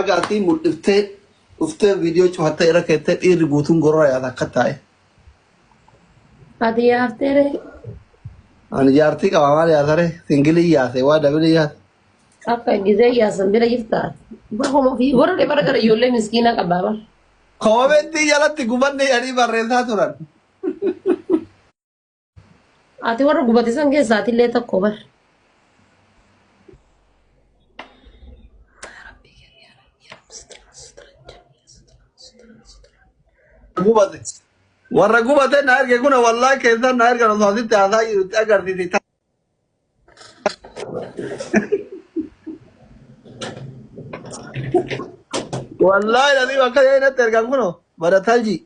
Gaatii mul'iftee dhuftee viidiyoo cufattee irra keettee dhiirri guutuun gorora yaata akka taa'e. Ati yaaftee ree? Ani jaartii qaba maal yaasare singilii yaase waa dabilii yaase. Akka gizee yaasan bira jirtaa? Bakuma ofii warra bara gara ijoollee miskiinaa qabaa bara. Koomentii jalatti gubanne jedhanii barreessaa turan. Ati warra gubate san keessaa atillee tokko bar. Gubate. Warra gubate na erge kuna wallahi keessan na ergan osoo asitti haasaa jirutti agarsiise. Wallahi lalii bakka jedhanii natti ergan kuno bada talji.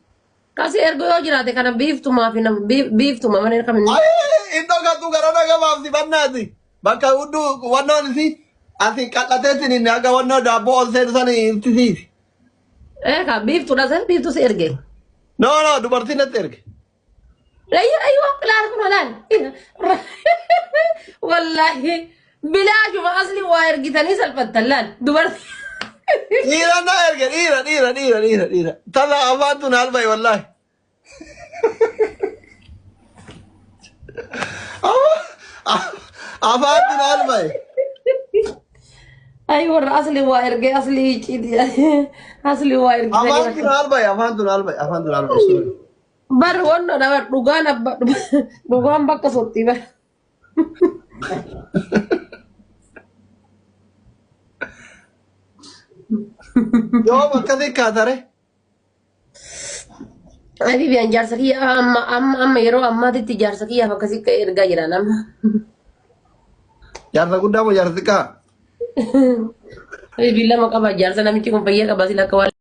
Kasi erga yoo jiraate kana biiftumaa fi nama biiftuma malee kam inni. Ayii iddoo kattu gara nagamaaf si bannaati. Bakka hudduu wannoon isi asi qal'ateetiin inni akka wannoo daabboo ol seenu sana ittisiisi. Ee ka biiftuudha san biiftu si erge. No no dubartiin natti erge. Ayyo ayyo laal kun laal. Wallaahi bilaashuma asli waa ergitanii salphattan laal dubartii. Dhiira na erge dhiira dhiira dhiira dhiira dhiira. Tana afaan tun haal bahe wallaahi. Afaan tun haal bahe. Ay warra asli waa ergee asli icciiti asli waa ergitanii Afaan tun haal bahe afaan tun haal bahe afaan tun haal bahe. Sorry. Bar wanno dha bar dhugaan abba dhugaan bakka sotti bar. Yoo bakka xiqqaatare. Habibi an jaarsa kiyya amma amma amma yeroo ammaatitti jaarsa kiyyaaf akkasii ka'ee ergaa jira nama. Jaarsa guddaa moo jaarsa xiqqaa? Habibi lama qaba jaarsa namichi kun fayyaa qaba sila akka waan.